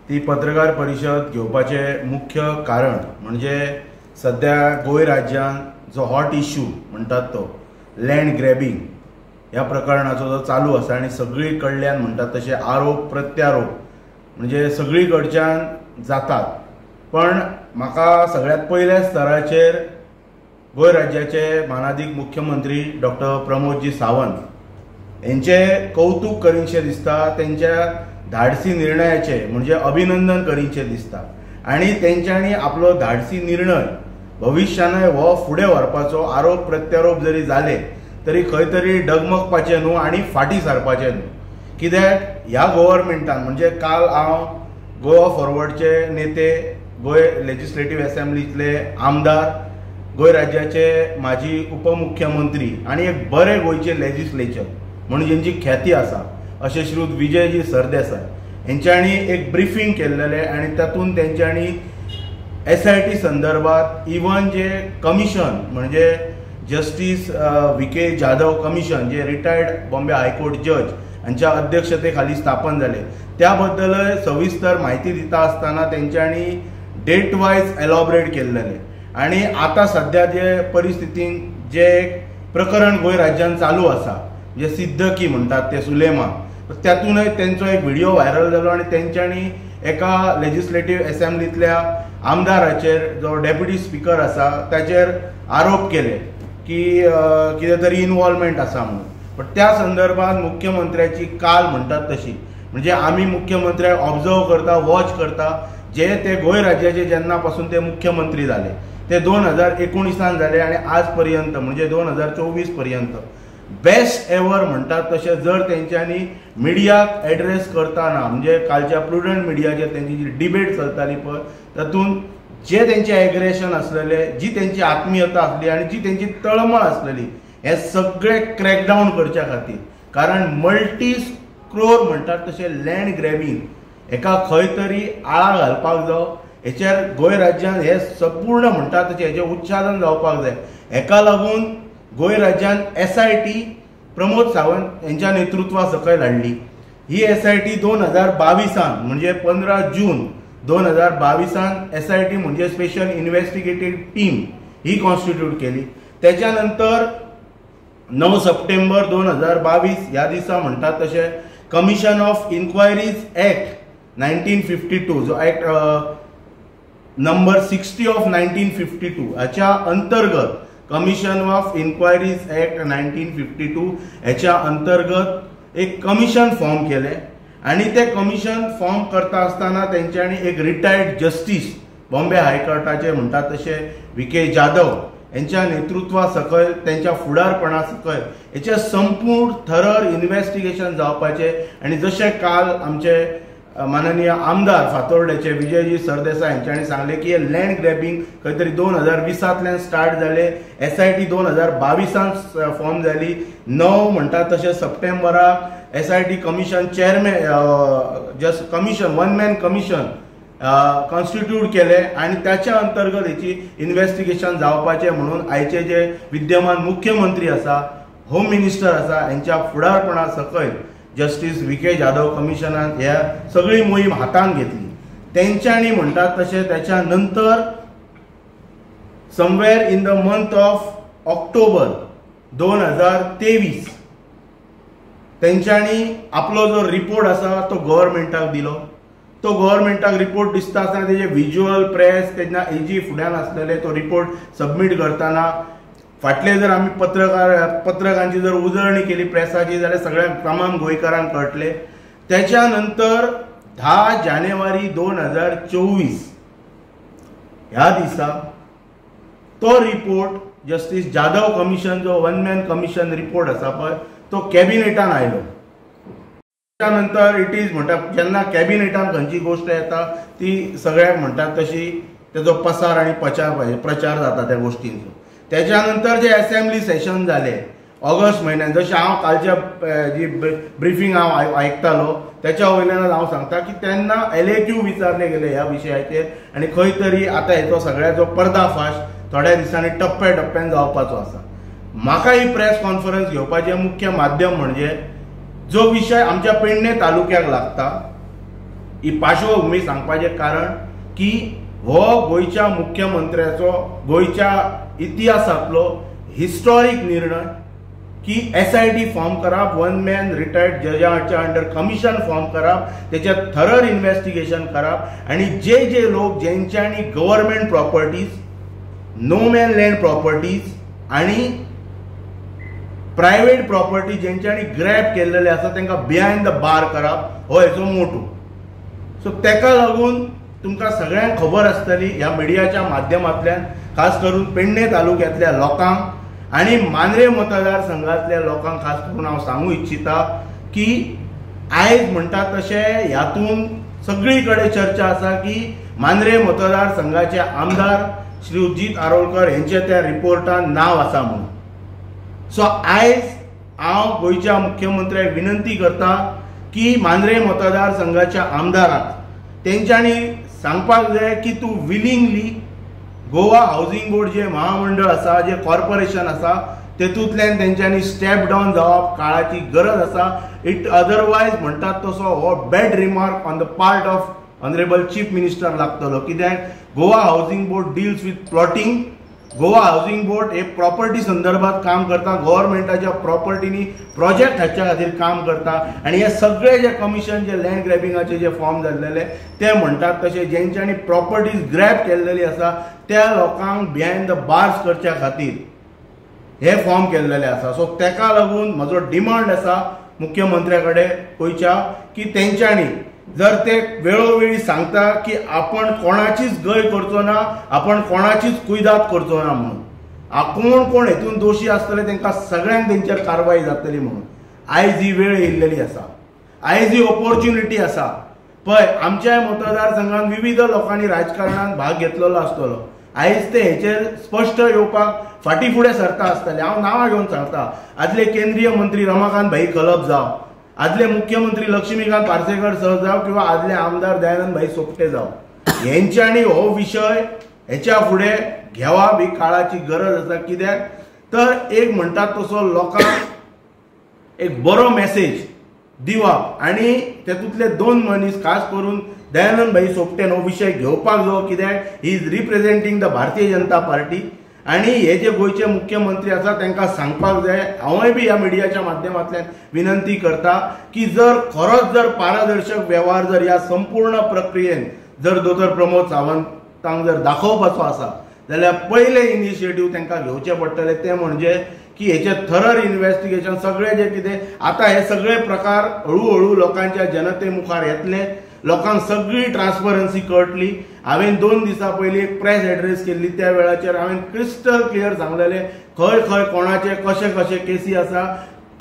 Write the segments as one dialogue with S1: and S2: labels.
S1: ती पत्रकार परिशद घेवपाचें मुख्य कारण म्हणजे सद्या गोंय राज्यांत जो हॉट इश्यू म्हणटात तो लँड ग्रॅबिंग ह्या प्रकरणाचो जो चालू आसा आनी सगळी कडल्यान म्हणटात तशे आरोप प्रत्यारोप म्हणजे सगळी कडच्यान जातात. पण म्हाका सगळ्यात पयल्या स्तराचेर गोंय राज्याचे मानादीक मुख्यमंत्री डॉक्टर प्रमोदजी सावंत हेंचे कौतुक करीनशें दिसता, तेंच्या धाडसी निर्णयाचे म्हणजे अभिनंदन करीनशें दिसता आनी तेंच्यांनी आपलो धाडसी निर्णय भविश्यानय हो फुडें व्हरपाचो आरोप प्रत्यारोप जरी जाले तरी खंय तरी डगमगपाचें न्हू आनी फाटीं सारपाचें न्हू. कित्याक ह्या गव्हर्मेंटान म्हणजे काल हांव गोवा फॉरवर्डचे नेते, गोंय लेजिस्लेटीव एसेंब्लीतले आमदार, गोंय राज्याचे माजी उपमुख्यमंत्री आनी एक बरे गोंयचे लेजिस्लेचर म्हणून जेंची ख्याती आसा अशे श्री विजयजी सरदेसाय हेंच्यांनी एक ब्रिफींग केल्लेलें आनी तातूंत तेंच्यांनी SIT संदर्भात इवन जे कमिशन म्हणजे justice V K Jadhav commission जे रिटायर्ड बॉम्बे हायकोर्ट जज हांच्या अध्यक्षते खाली स्थापन जाले त्या बद्दलय सविस्तर म्हायती दिता आसतना तेंच्यांनी डेट वायज एलॉबरेट केल्लेलें. आनी आतां सद्या जे परिस्थितीन जे एक प्रकरण गोंय राज्यान चालू आसा जे सिद्धकी म्हणटात ते सुलेमा, त्यातूनय तेंचो एक व्हिडिओ व्हायरल जालो आनी तेंच्यांनी एका लेजिस्लेटीव एसेंब्लीतल्या आमदाराचेर जो डेप्युटी स्पिकर आसा ताचेर आरोप केले की कितें तरी इनवॉल्वमेंट आसा म्हणून. पण त्या संदर्भात मुख्यमंत्र्याची काल म्हणटात तशी म्हणजे आमी मुख्यमंत्र्याक ऑब्जर्व करता, वॉच करता, जे ते गोंय राज्याचे जेन्ना पासून ते मुख्यमंत्री जाले ते 2019 जाले आनी आज पर्यंत म्हणजे 2024 पर्यंत बेस्ट एवर म्हणटात तशें जर तेंच्यांनी मिडियाक एड्रेस करतना म्हणजे कालच्या प्रुडंट मिडियाचेर तेंची जी डिबेट चलताली पळय तातूंत जे तेंचे एग्रेशन आसलेले, जी तेंची आत्मीयता आसली आनी जी तेंची तळमळ आसलेली हे सगळे क्रॅकडावन करच्या खातीर, कारण मल्टी क्रोर म्हणटात तशें लँड ग्रॅबिंग हेका खंय तरी आळा घालपाक जावो, हेचेर गोंय राज्यान हे संपूर्ण म्हणटात तशें हेचें उच्चादन जावपाक जाय. हेका लागून गोंय राज्यान SIT Pramod Sawant हेंच्या नेतृत्वा सकयल हाडली. ही SIT 2022 म्हणजे 15 जून 2022 SIT म्हणजे स्पेशल इन्व्हेस्टिगेटीव टीम ही कॉन्स्टिट्यूट केली. त्याच्या नंतर 9 सप्टेंबर 2022 ह्या दिसा म्हणटात तशें कमिशन ऑफ इन्क्वायरीज एक्ट 1952 जो एक्ट नंबर 60 ऑफ 1952 हाच्या अंतर्गत कमिशन ऑफ इन्क्वायरीज एक्ट 1952 ह्याच्या अंतर्गत एक कमिशन फॉर्म केलें आनी ते कमिशन फॉर्म करता आसतना तेंच्यांनी एक रिटायर्ड जस्टीस बॉम्बे हायकोर्टाचे म्हणटात तशे V K Jadhav हेंच्या नेतृत्वा सकयल तेंच्या फुडारपणा सकयल हेचें संपूर्ण थरर इन्व्हेस्टिगेशन जावपाचें. आनी जशें काल आमचे माननीय आमदार फातोर्डेचे विजयजी सरदेसाय हेंच्यांनी सांगलें की हे लँड ग्रॅबिंग खंय तरी 2020 स्टार्ट जाले, SIT 2022 form जाली, 9 म्हणटात तशें सप्टेंबराक SIT commission chairman just commission one man commission constitute केले आनी त्याच्या अंतर्गत हेची इन्व्हेस्टिगेशन जावपाचें म्हणून आयचे जे विद्यमान मुख्यमंत्री आसा, होम मिनिस्टर आसा हेंच्या फुडारपणा सकयल जस्टीस V K Jadhav कमिशनान ह्या सगळी मोहीम हातान घेतली. तेंच्यांनी म्हणटात तशें त्याच्या नंतर somewhere in the month of October 2023 तेंच्यांनी आपलो जो रिपोर्ट आसा तो गव्हर्मेंटाक दिलो. तो गव्हर्मेंटाक रिपोर्ट दिसता आसतना तेजे विज्युअल प्रेस तेन्ना एजी फुड्यान आसलेले तो रिपोर्ट सबमीट करतना फाटले जर आमी पत्रकारांची जर उजळणी केली प्रेसाची जाल्यार सगळ्या तमाम गोंयकारांक कळटलें. त्याच्या नंतर 10 जानेवारी 2024 ह्या दिसा तो रिपोर्ट जस्टीस जाधव कमिशन जो वन मॅन कमिशन रिपोर्ट आसा पळय तो कॅबिनेटान आयलो. त्यानंतर it is म्हणटा जेन्ना कॅबिनेटान खंयची गोश्ट येता ती सगळ्यांक म्हणटात तशी तेजो पसार आनी प्रचार जाता त्या गोश्टींचो. त्याच्या नंतर जे असेंब्ली सेशन जाले ऑगस्ट म्हयन्यान, जशें हांव कालच्या जी ब्रिफींग हांव आयकतालो त्याच्या वयल्यान हांव सांगता की तेन्ना LAQ विचारले गेले ह्या विशयाचेर आनी खंय तरी आतां हेचो सगळ्याचो पर्दाफाश थोड्या दिसांनी टप्प्या टप्प्यान जावपाचो आसा. म्हाका ही प्रेस कॉन्फरन्स घेवपाचें मुख्य माध्यम म्हणजे जो विशय आमच्या पेडणे तालुक्याक लागता, ही पार्श्वभूमी सांगपाचें कारण की हो गोंयच्या मुख्यमंत्र्याचो गोंयच्या इतिहासांतलो हिस्टॉरीक निर्णय की SIT form करप, वन मॅन रिटायर्ड जजाच्या अंडर कमिशन फॉर्म करप, तेचे थरर इन्व्हेस्टिगेशन करप आनी जे जे लोक जेंच्यांनी government properties, no man land properties आनी प्रायवेट प्रॉपर्टी जेंच्यांनी ग्रॅब केल्लेले आसा तांकां बिहायंड the बार करप हो हेचो मोटू. सो तेका लागून तुमकां सगळ्यांक खबर आसतली ह्या मिडियाच्या माध्यमांतल्यान खास करून पेडणे तालुक्यांतल्या लोकांक आनी मांद्रे मतदारसंघातल्या लोकांक खास करून हांव सांगू इच्छिता की आयज म्हणटा तशें ह्यातून सगळी कडेन चर्चा आसा की मांद्रे मतदारसंघाचे आमदार श्री उजीत आरोलकर हेंचे त्या रिपोर्टान नांव आसा म्हणून. सो आयज हांव गोंयच्या मुख्यमंत्र्याक विनंती करता की मांद्रे मतदारसंघाच्या आमदाराक तेंच्यांनी सांगपाक जाय की तूं विलिंगली गोवा हावजींग बोर्ड जे महामंडळ आसा, जे कॉर्पोरेशन आसा तेतूंतल्यान तेंच्यांनी स्टेप डावन जावप काळाची गरज आसा. It otherwise म्हणटात तसो हो bad remark on the part of honourable chief minister लागतलो. कित्याक Goa housing board deals with plotting, Goa housing board हे प्रॉपर्टी संदर्भात काम करता, गव्हर्मेंटाच्या प्रॉपर्टीनी प्रोजेक्ट हाच्या खातीर काम करता आनी हे सगळे जे कमिशन जे लँड ग्रॅबिंगाचे जे फॉर्म जाल्लेले ते म्हणटात तशे जेंच्यांनी प्रॉपर्टीज ग्रॅब केल्लेली आसा त्या लोकांक बिहायंड the बार्स करच्या खातीर हे फॉर्म केल्लेले आसा. सो तेका लागून म्हजो डिमांड आसा मुख्यमंत्र्या कडेन गोंयच्या की तेंच्यांनी जर ते वेळोवेळी सांगता की आपण कोणाचीच गय करचो ना, आपण कोणाचीच कुयदाद करचो ना म्हणून, कोण कोण हेतून दोशी आसतले तांकां सगळ्यांक तेंचेर कारवाय जातली म्हणून आयज ही वेळ येयल्लेली आसा, आयज ही ऑपॉर्च्युनिटी आसा. पळय आमच्या मतदारसंघात विविध लोकांनी राजकारणात भाग घेतलेलो आसतलो, आयज ते हेचेर स्पश्ट येवपाक फाटीं फुडें सरता आसतले. हांव नांवां घेवन सांगता, आदले केंद्रीय मंत्री रमाकांत भाई खलप जावं, आदले मुख्यमंत्री लक्ष्मीकांत पार्सेकर सर जावं किंवा आदले आमदार दयानंद भाई सोपटे जावं, हेंच्यांनी हो विशय हेच्या फुडें घेवप ही काळाची गरज आसा. कित्याक तर एक म्हणटात तसो लोकांक एक बरो मॅसेज दिवप आनी तेतूंतले दोन मनीस खास करून दयानंद भाई सोपटेन हो विशय घेवपाक जावो, कित्याक he is representing the Bharatiya Janata Party आनी हे जे गोंयचे मुख्यमंत्री आसा तांकां सांगपाक जाय. हांवूय बी ह्या मिडियाच्या माध्यमांतल्यान विनंती करता की जर खरोच जर पारदर्शक वेव्हार जर ह्या संपूर्ण प्रक्रियेन जर दोतोर प्रमोद सावंतांक जर दाखोवपाचो आसा जाल्यार पयलें इनिशिएटीव तांकां घेवचें पडटलें तें म्हणजे की हेचें थरर इन्व्हेस्टिगेशन सगळें जें कितें आतां हे सगळे प्रकार हळूहळू लोकांच्या जनते मुखार येतले, लोकांक सगळी ट्रान्सपरन्सी कळटली. हांवें 2 दिसां पयलीं एक प्रेस एड्रेस केल्ली, त्या वेळाचेर हांवें क्रिस्टल क्लियर सांगलेलें खंय खंय कोणाचे कशे कशे केसी आसा,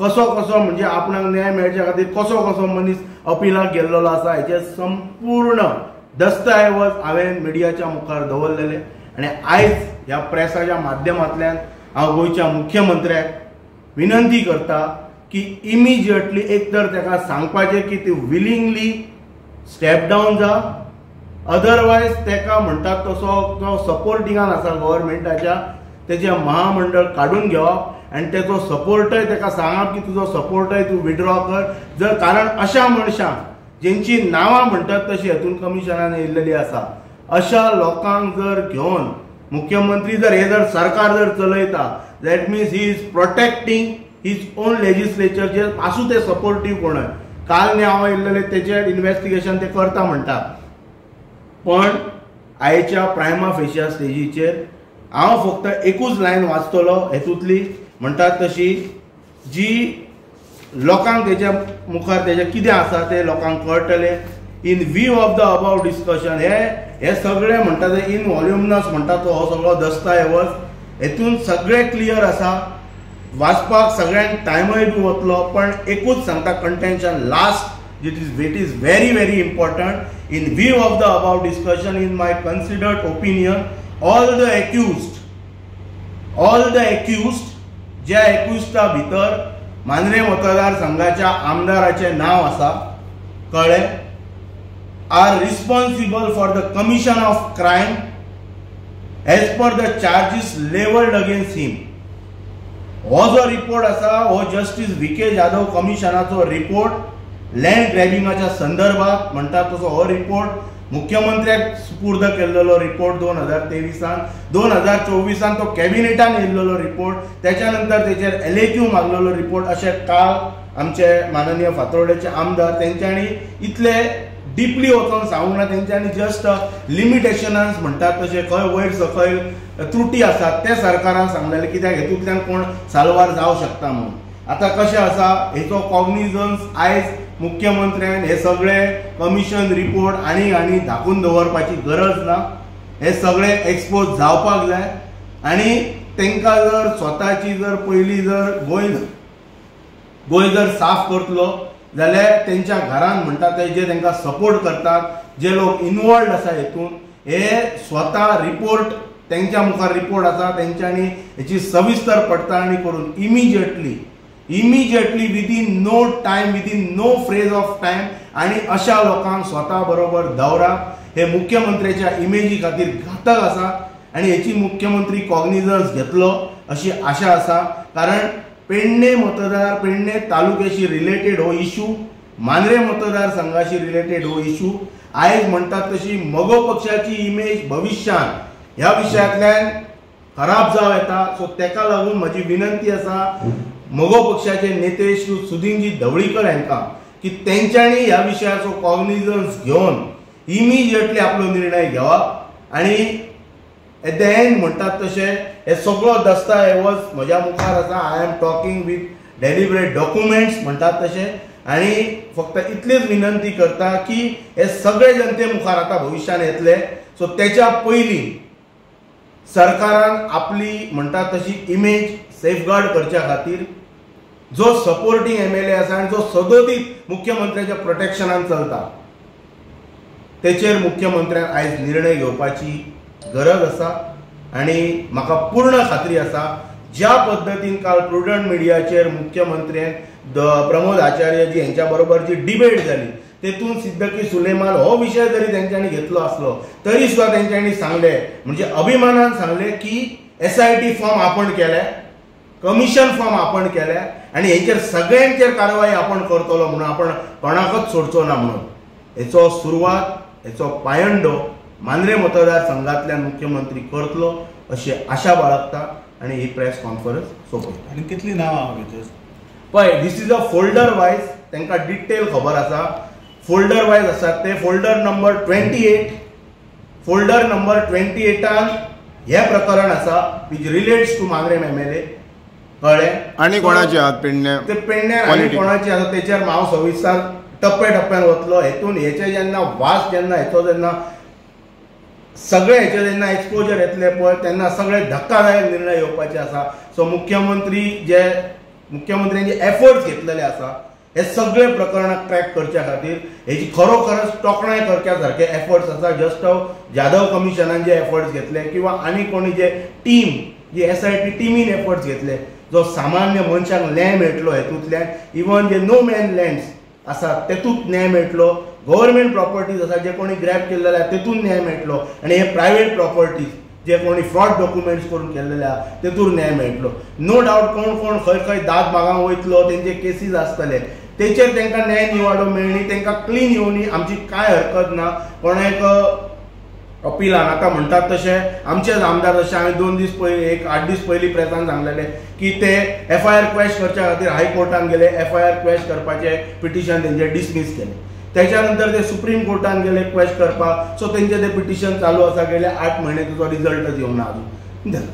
S1: कसो कसो म्हणजे आपणाक न्याय मेळच्या खातीर कसो कसो मनीस अपिलाक गेल्लो आसा हेचे संपूर्ण दस्तऐवज हांवें मिडियाच्या मुखार दवरलेले. आनी आयज ह्या प्रेसाच्या माध्यमांतल्यान हांव गोंयच्या मुख्यमंत्र्याक विनंती करता की इमिजिएटली एक तर ताका सांगपाचें की ती विलिंगली स्टेप डावन जा, अदरवायज ताका म्हणटात तसो तो सपोर्टिंगान आसा गव्हर्मेंटाच्या तेजें महामंडळ काडून घेवप आनी तेचो सपोर्टय ताका सांगप की तुजो सपोर्टय तूं विड्रॉ कर. जर कारण अशा मनशांक जेंची नांवां म्हणटात तशी हेतून कमिशनान येयल्लेली आसा अशा लोकांक जर घेवन मुख्यमंत्री जर हे जर सरकार जर चलयता that means he is protecting his own legislature जे आसूं ते सपोर्टीव कोणय. काल न्याय येयल्लेले तेचेर इन्व्हेस्टिगेशन ते करता म्हणटा, पण आयच्या प्रायमा फेशिया स्टेजीचेर हांव फक्त एकूच लायन वाचतलो हेतूंतली म्हणटात तशी जी लोकांक तेच्या मुखार तेजें कितें आसा तें लोकांक कळटलें. In view of the above discussion हे सगळे म्हणटा ते इन व्हॉल्युमनस म्हणटा तो हो सगळो दस्ताऐवज हेतून सगळें क्लियर आसा, वाचपाक सगळ्यांक टायमय बी वतलो, पण एकूच सांगता contention last it is very very important. In view of the above discussion in my considered opinion all the accused ज्या एक्युज्डा भितर मांद्रे मतदारसंघाच्या आमदाराचें नांव आसा कळ्ळें, are responsible for the commission of crime as per the charges levelled against him. हो जो report आसा हो जस्टीस व्ही के जाधव कमिशनाचो रिपोर्ट लँड ग्रॅबिंगाच्या संदर्भात म्हणटा तसो हो रिपोर्ट मुख्यमंत्र्याक सुपूर्द केल्लो रिपोर्ट 2023 2024 तो कॅबिनेटान येयल्लो रिपोर्ट, त्याच्या नंतर तेचेर LAQ मागलेलो रिपोर्ट. अशें काल आमचे माननीय फातोर्डेचे आमदार तेंच्यांनी इतले डिपली वचोन सांगूंक ना, तेंच्यांनी जस्ट लिमिटेशन्स म्हणटात तशें खंय वयर सकयल त्रुटी आसात ते सरकारान सांगलेले, कित्याक हेतूंतल्यान कोण साल्वार जावं शकता म्हणून. आतां कशें आसा हेचो कॉग्निजन्स आयज मुख्यमंत्र्यान हे सगळे कमिशन रिपोर्ट आनी आनी धाकून दवरपाची गरज ना, हे सगळे एक्सपोज जावपाक जाय. आनी तांकां जर स्वताची जर पयलीं जर गोंय जर साफ करतलो जाल्यार तेंच्या घरान म्हणटा ते जे तांकां सपोर्ट करतात, जे लोक इनवॉल्ड आसा हेतून, हे स्वता रिपोर्ट तेंच्या मुखार रिपोर्ट आसा तेंच्यांनी हेची सविस्तर पडताळणी करून immediately within no time, within no phrase of time आनी अशा लोकांक स्वता बरोबर दवरा. हे मुख्यमंत्र्याच्या इमेजी खातीर घातक आसा आनी हेची मुख्यमंत्री कॉग्निजन्स घेतलो अशी आशा आसा. कारण पेडणे मतदार, पेडणे तालुक्याशी रिलेटेड हो इशू, मांद्रे मतदारसंघाशी रिलेटेड हो इशू आयज म्हणटात तशी मगो पक्षाची इमेज भविश्यान ह्या विशयांतल्यान खराब जावं येता. सो तेका लागून म्हजी विनंती आसा मगो पक्षाचे नेते श्री सुदिनजी ढवळीकर हांकां की तेंच्यांनी ह्या विशयाचो कॉग्निजन्स घेवन इमिजिएटली आपलो निर्णय घेवप आनी एट the and म्हणटात तशें हे सगळो दस्ताऐवज म्हज्या मुखार आसा. I am talking with deliberate documents म्हणटात तशें. आनी फक्त इतलीच विनंती करता की हे सगळे जनते मुखार आतां भविश्यान येतले, सो तेच्या पयलीं सरकारान आपली म्हणटात तशी इमेज सेफगार्ड करच्या खातीर जो सपोर्टिंग MLA आसा आनी जो सदोदीत मुख्यमंत्र्याच्या प्रोटेक्शनान चलता तेचेर मुख्यमंत्र्यान आयज निर्णय घेवपाची गरज आसा. आनी म्हाका पूर्ण खात्री आसा ज्या पद्दतीन काल प्रुडंट मिडियाचेर मुख्यमंत्र्यान प्रमोद आचार्यजी हेंच्या बरोबर जी डिबेट जाली तेतून सिद्दकी सुलेमान हो विशय जरी तेंच्यांनी घेतलो आसलो तरी सुद्दां तेंच्यांनी सांगलें, म्हणजे अभिमानान सांगलें की SIT form आपण केले, कमिशन फॉर्म आपण केले आनी हेंचेर सगळ्यांचेर कारवाय आपण करतलो म्हणून, आपण कोणाकच सोडचो ना म्हणून. हेचो सुरवात, हेचो पायंडो मांद्रे मतदारसंघातल्यान मुख्यमंत्री करतलो अशी आशा बाळगता आनी ही प्रेस कॉन्फरन्स सोंपयता.
S2: आनी कितली नांवां आहा भितर?
S1: पळय, this is a folder wise, तांकां डिटेल खबर आसा. फोल्डर वायज आसा ते फोल्डर नंबर 28, फोल्डर नंबर 28 हे प्रकरण आसा which relates to Mandrem MLA. कळ्ळें?
S3: आनी कोणाचे आहात पेडण्या?
S1: ते पेडण्या आनी कोणाचे आसा तेचेर हांव सविस्तर टप्प्या टप्प्यान वतलो. हेतून हेचे जेन्ना वास जेन्ना हेचो जेन्ना सगळे हेचे जेन्ना एक्सपोजर येतले पळय तेन्ना सगळे धक्कादायक निर्णय येवपाचे आसा. सो मुख्यमंत्र्यांनी जे एफर्ट्स घेतलेले आसा हे सगळे प्रकरणां ट्रॅक करच्या खातीर हेची खरोखरच तोखणाय करच्या सारके एफर्ट्स आसा. जस्ट जाधव कमिशनान जे एफर्ट्स घेतले किंवा आनी कोणी जे टीम जी SIT टिमीन एफर्ट्स घेतले, जो सामान्य मनशाक न्याय मेळटलो हेतूंतल्यान, इवन जे नो मॅन लँड्स आसा तेतूंत न्याय मेळटलो, गव्हर्मेंट प्रॉपर्टीज आसा जे कोणी ग्रॅब केल्ले आसा तेतूंत न्याय मेळटलो, आनी हे प्रायवेट प्रॉपर्टीज जे कोणी फ्रॉड डॉक्युमेंट्स करून केल्ले आसा तेतूर न्याय मेळटलो. नो डावट कोण कोण खंय खंय दाद मागांक वयतलो तेंचे केसीस आसतले तेचेर तांकां न्याय निवाडो मेळणी, तांकां क्लीन येवनी, आमची कांय हरकत ना. कोणाक अपिलान आतां म्हणटात तशें आमचेच आमदार जशें हांवें 2 दीस पयलीं, एक 8 दीस पयलीं प्रेसान सांगलेलें की ते FIR quash करच्या खातीर हायकोर्टान गेले, FIR quash करपाचें पिटिशन तेंचें डिसमीस केलें. त्याच्या नंतर ते सुप्रीम कोर्टान गेले क्वेश करपाक, सो तेंचें तें पिटिशन चालू आसा गेले 8 म्हयने, तेचो रिजल्टच येवना अजून,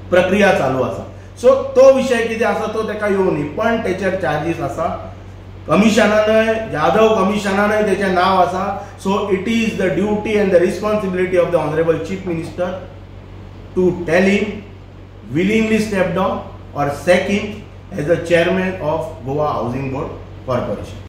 S1: प्रक्रिया चालू आसा. सो तो विशय कितें आसा तो तेका येवनी, पण तेचेर चार्जीस आसा. कमिशनानय, जाधव कमिशनानय तेचें नांव आसा. So it is the duty and the responsibility of the honourable chief minister to tell him willingly step down or sack him as a chairman of Goa Housing Board Corporation.